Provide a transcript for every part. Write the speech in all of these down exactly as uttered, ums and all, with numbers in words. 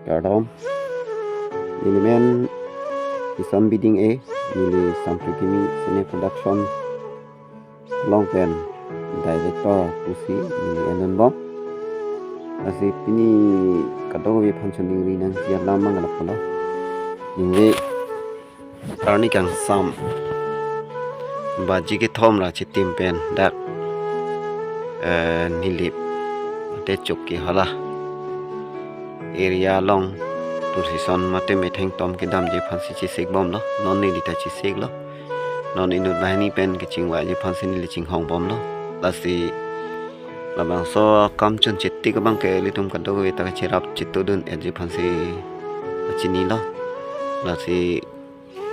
Kardom. Neli men Ison Biding A, neli Samprikimi Cine Production along pen director pusi neli endun bom. Lasi pini kadokave aphan choningri nangji alam abang lapulo. Ningve arni kangsam baji kethom ra chitim pen dak, eh, Nilip te Chokihola area along procession mate metheng tom kedamji aphansi chesik bomlo. Non neli ta chesiklo. Non inut banghini pen kechingvaiji aphansi neli chinghong bomlo. Lasi labangso akam chun chetik abang ke ilitum kadokave ta kacherap chetudun-etji aphansi chinilo. Lasi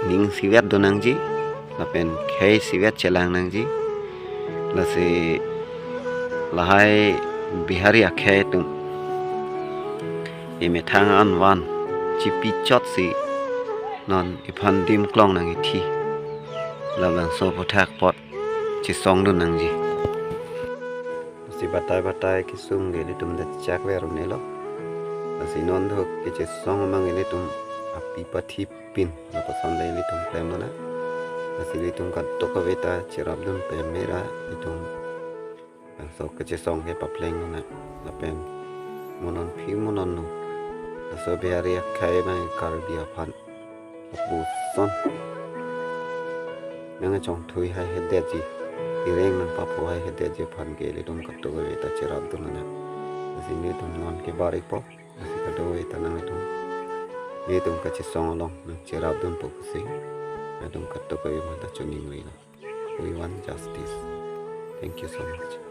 ning isivet do nangji, lapen khei isivet chelang nangji. Lasi lahai Bihari akhei atum emethang an van chipi chotsi non iphan dim klong nang ithi. Labangso aphuthak apot chesongdun nangji. Lasi batai batai kesung ke ilitum dak chak ver un-elo. Lasi non dok kechesong abang ilitum api pathi pin lapuson le ilitum klemlo na. Lasi ilitum kadokave ta cherapdun peme ra ilitum bangso kechesong ke paplenglo na. Lapen mo non aphi mo non nu, laso Bihari akhei abang Karbi aphan lapuson nangkachongthui haihedetji, ireng nangpapho haihedetji aphan ke ilitum kadokave ta cherapdunlo na. Lasi nelitum non kebar-ikpo, lasi kadokave ta nangtum, nelitum kachesong along nangcherapdunpo pusi nangtum kadokave aphan ta choningrilo. We want justice. Thank you so much.